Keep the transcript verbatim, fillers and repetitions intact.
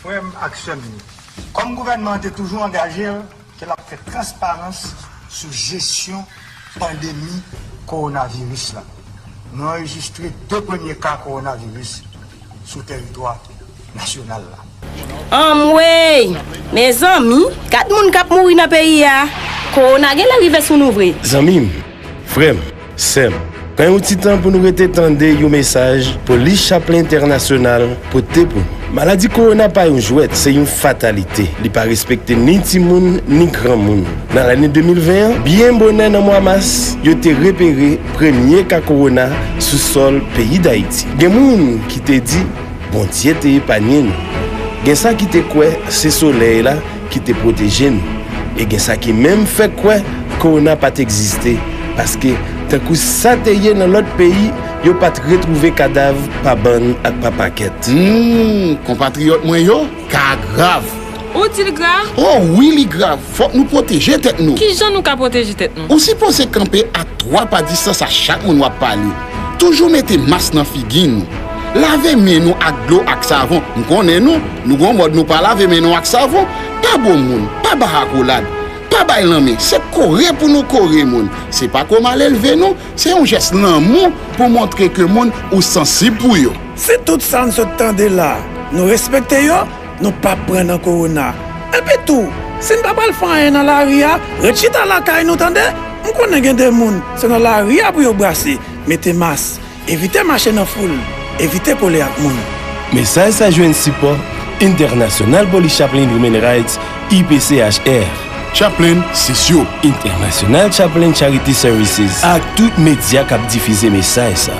Frè m ak sè m yo, kòm gouvènman an te toujou angaje l ke l ap fè transparans sou jesyon pandemi kowonaviris la, nou anrejistre de premye ka kowonaviris sou tèritwa nasyonal la. Anmwey! Mezanmi, kat moun k ap mouri nan peyi a. Kowona genlè rive sou nou vre. Zanmi m, frè m, sè m, pran yon ti tan pou nou rete tande yon mesaj Polis Chaplin Entènasyonal pote pou nou. Maladi kowona pa yon jwèt, se yon fatalite. Li pa respekte ni timoun, ni granmoun. Nan lane de mil ven an, byen bonè nan mwa mas, yo te repere premye ka kowona sou sòl peyi Dayiti. Gen moun ki te di, Bondye te epanye nou. Gen sa ki te kwè se solèy la ki te pwoteje nou. E gen sa ki menm fè kwè kowona pa t egziste, paske, tankou sa te ye nan lòt peyi, yo pa t retwouve kadav pa bann ak pa pakèt. Hmm, konpatriyòt mwen yo, ka a grav. Ou di l grav? O wi, li grav. Fòk nou pwoteje tèt nou. Ki jan nou ka pwoteje tèt nou? Ou sipoze kanpe a twa pa distans a chak moun w ap pale. Toujou mete mas nan figi nou. Lave men nou ak dlo ak savon. M konnen nou, nou gon mòd nou pa lave men nou ak savon. Pa bo moun, pa bay akolad, pa bay lanmen. Se kore pou nou kore moun. Se pa kòm alelve nou, se yon jès lanmou pou montre ke moun ou sansib pou yo. Si tout sa n sot tande la, nou respekte yo, nou p ap pran nan kowona. Epi tou, si n pa pral fè anyen nan lari a, ret chita lakay nou, tande. M konnen gen de moun, se nan lari a pou yo brase. Mete mas, evite mache nan foul, evite kole ak moun. Mesaj sa jwenn sipò International Police Chaplain Human Rights, I P C H R, Chaplain Sisyo, International Chaplain Charity Services ak tout medya k ap difize mesaj sa.